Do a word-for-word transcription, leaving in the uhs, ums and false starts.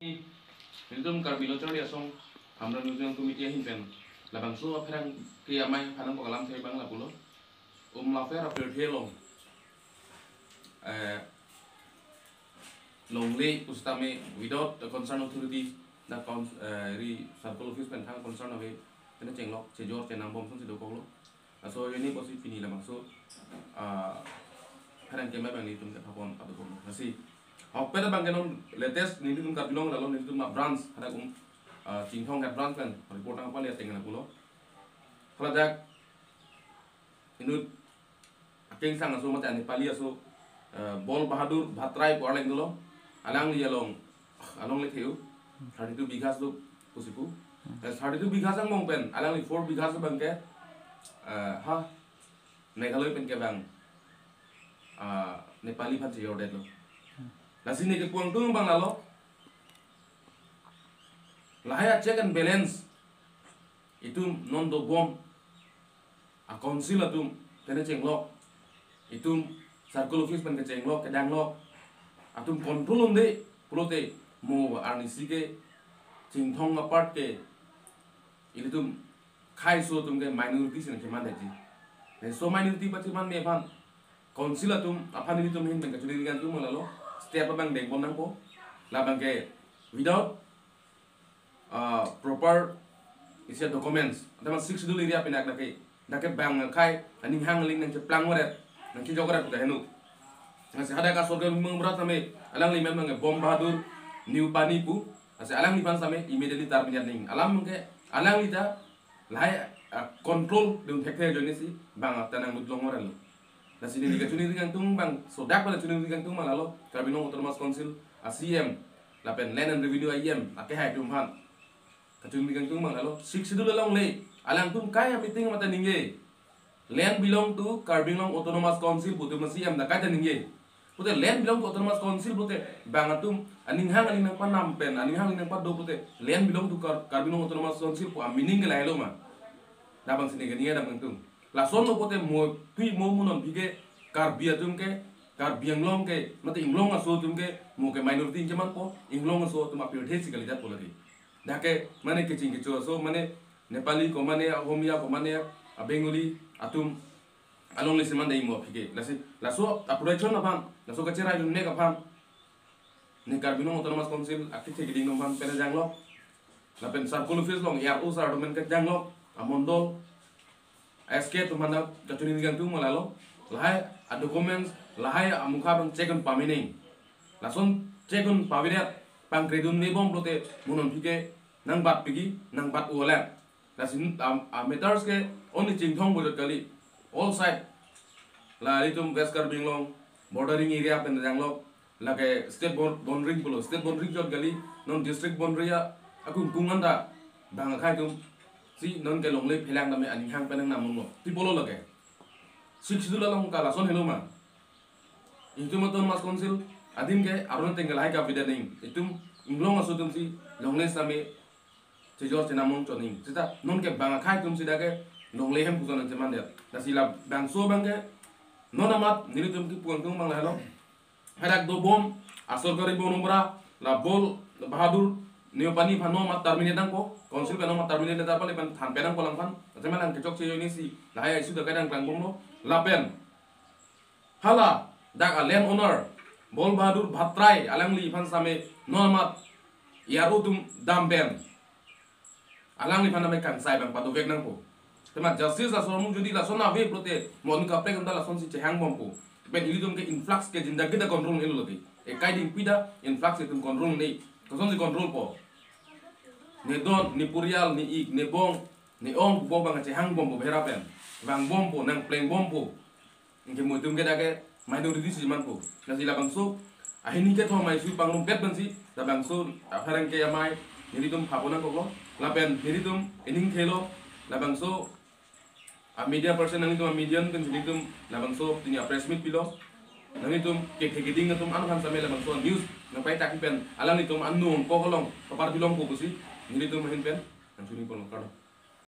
Nelitum Karbi Lo Charli Asong Hamren Nujang Committee ahin pen labangso apherangke amei aphan nangkok alam thek abang lapulo. Umlaper apirthe along, eh, longle pusitame without the concerned authority, the con-, eh, ri circle office pen thang concern ave, pen chenglok chejor chenam bom asonsi dokoklo. Laso ajoine pusi pini labangso, ah, pherangke amei abang nelitum kethapon pado bom. Lasi ahokpet abangke non latest nelitum Karbi Anglong lalo nelitum a-branch hadak um, ah, Chinthong head branch pen report nangpale ateng lapulo. Haladak inut akengsang aso mate a-Nepali aso, eh, Bol Bahadur Bhattarai pu arleng dolo. Alangli along, along le theu thirty-two bighas do pusi pu. Eh, thirty-two bighas angbong pen alangli four bighas abangke, eh, ha Meghalaya pen kevang, ah, Nepali aphan chejordetlo. Lasi neke pu angtung abang lalo, lahai a-check and balance itum non dobom, a-council atum pen chenglok, itum circle office pen kechenglok kedanglok atum control unde pulote mo arnisi ke Chinthong apart ke ilitum khei aso atum ke minority si nangchemandetji. Laso minority pacheman me aphan council atum aphan ilitum ahin pen kachiningri kangtung abang lalo, step abang dengpon nangpo. Labangke without, ah, proper isi documents, atama Sixth Schedule area pen dak dake, dake bang akhei aning hang aling nangcheplang varet, nangchejok varet pu heno. Lasi hadak a-Sorkari Bhimang Bora tame alangli amen abangke Bom Bahadur New Pani pu. Lasi alangliphan tame immediately terminate nangji. Alam abangke alangli ta lahai, ah, control dun thekthe ajoine si bang ta nanglut long varetlo. Lasi neli kachiningri kangtung abang, so dak pen kachiningri kangtung abang lalo, Karbi Anglong Autonomous Council a-C E M lapen Land and Revenue a-E M akehai atum aphan kachiningri kangtung abang lalo, Sixth Schedule along le alangtum kai a-meeting mate ningje, "Land belong to Karbi Anglong Autonomous Council," pu atum a-C E M dak kaita ningje. Pute land belong to Autonomous Council pute bang atum aning hang aling nangpanam pen, aning hang aling nangpado pute land belong to Kar-, Karbi Anglong Autonomous Council pu a-meaning ke lahelo ma? Dak abang si neke ning adam kangtung. Lasonlo pute mo pi mo mo non pi ke Karbi atum ke, Karbi Anglong ke, mate inglong aso atum ke, mo ke minority nangchemanpo, inglong aso atum apirthe si kalidetpo lake. Dak ke mane keching kecho aso, mane Nepali ko mane Ahomiya ko mane a-Bengali atum along le si mandai mo aphi ke. Lasi laso a-protection aphan, laso kacherai dunmek aphan ne Karbi Anglong Autonomous Council akethe keding atum aphan pen janglok, lapen circle office along A R O sir atum pen ke janglok, a-mondol, S K atum aphan ta kachiningri kangtung abang lalo, lahai a-documents, lahai amukha abang check un pamening. Lason check un pavedet, pangkre dunve bom pulote mo non pi ke nangbat pigi, nangbat-o lang. Lasi, am, a-matters ke only Chinthong pu jot kali, all side. La ilitum West Karbi Anglong bordering area pen janglok, lake state bor-, boundary pulo, state boundary jot kali, non district boundary a, akung kung anta bang akhei atum si non ke longle phelang tame aning hang pen nangnam longlo. Ti pulo lake. Sixth Schedule along ke lason helo ma? Itum Autonomous Council adim ke aron ateng ke lahai kavedet nangji. Itum inglong aso atum si longle tame chejor chenam longchot nangji. Seta non ke bang akhei atum si dak ke longle hem puson nangchemandet. Lasi labangso abang ke non amat nelitum kepu kangtung abang lahelo. Hadak dobom a-Sorkari Bhimang Bora, la Bol Bahadur New Pani aphan non amat terminate nangpo, council pen non amat terminate nangpo, lapen than pen nangpo alangphan. Achaman lang kechokche ajoine si lahai a-issue dak kedang klangbomlo. Lapen hala dak a-land owner Bol Bahadur Bhattarai alangliphan tame non amat A R O atum dam pen alangliphan tame kangsai abang padovek nangpo. Tema justice laso amu jodi lason ave pulote mo an kaprek anta lasonsi chehangbompo. Pen ilitum ke influx ke jindagi ta control un-elo lake. Ekai dingpi ta influx itum control un-e. Kosonsi control po? Ne don, ne purial, ne ik, ne bong, ne ong pupo abang chehangbompo bera pen. Vangbompo, nangplengbompo. Anke mo itum ke dak ke minority si manpo. Lasi labangso ahini kethom a-issue pangrumpet pensi labangso apherangke amei nelitum phapo nangkoklo. Lapen nelitum ining thelo, labangso a-media person nanglitum a-media pen nelitum labangso pini a-press meet pilo. Nanglitum kethe keding atum an aphan tame labangso news nangpaitak pen alanglitum an nung ko kolong kapar bilong ko pusi nelitum ahin pen nangchini pon kardom.